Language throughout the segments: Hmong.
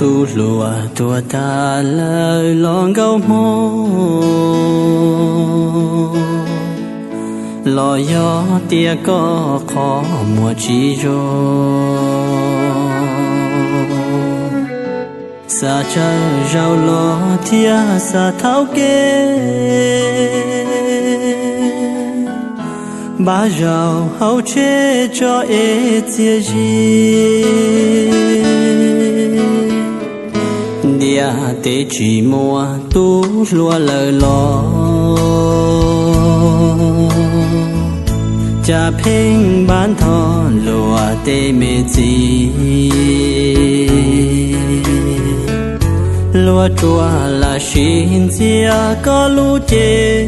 Tub hluas tuag tag lawm los nkauj hmoob, los yog tias koj qhov muag tsis zoo, xav tsawg zaus los thiaj xav thaub kev. Npaj zaus hauv tsheb tso es txias zis, ntiaj teb tsis muaj tub hluas lawm los, cas pheej npaj ntho luag tej me txiv. Luag ruam lam sim ntxias koj lub cev,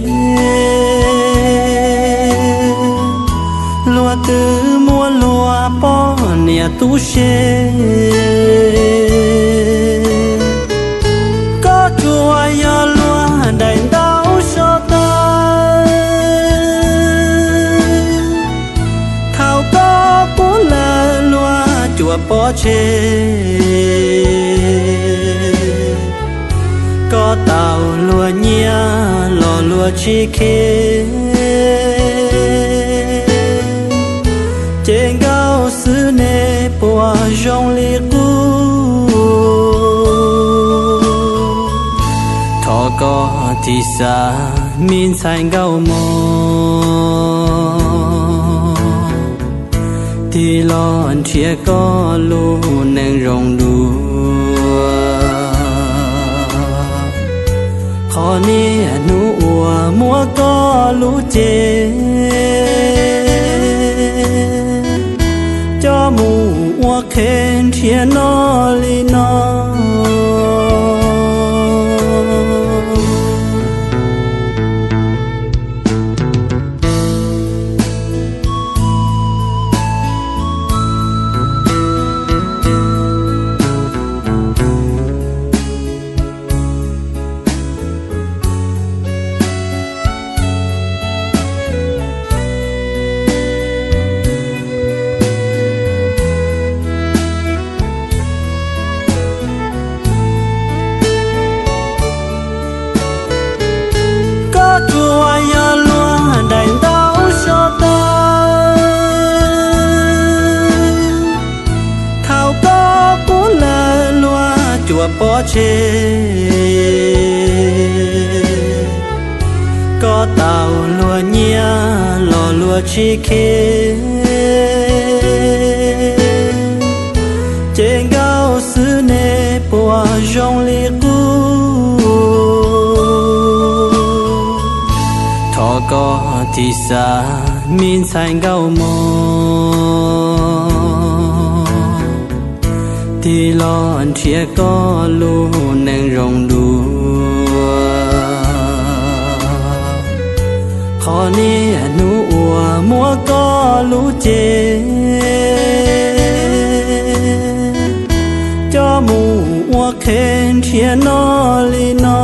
luag twb muaj luag poj niam tub se. Koj tsuas yog luag daim ntaub so tawv, thaum koj quaj lawm luag cuam pov tseg. Koj tau luag nyiaj los luag tsis kheev, ces nkauj xwb nej puas zoo li qub. Thov koj tiv xav me ntxhais nkauj mog, tig los nrhiav koj lub neej zoo dua. Qhov niaj hnub uas muab koj lub cev coj mus ua qhev nrhiav noj li no. Koj tsuas yog luag daim ntaub so tawv, thaum koj quaj lawm luag cuam pov tseg. Koj tau luag nyiaj los luag tsis kheev, ces nkauj xwb nej puas zoo li qub. Thov koj tiv xav me ntxhais nkauj mog, tig los nrhiav koj lub neej zoo dua. Qhov niaj hnub uas muab koj lub cev coj mus ua qhev nrhiav noj li no.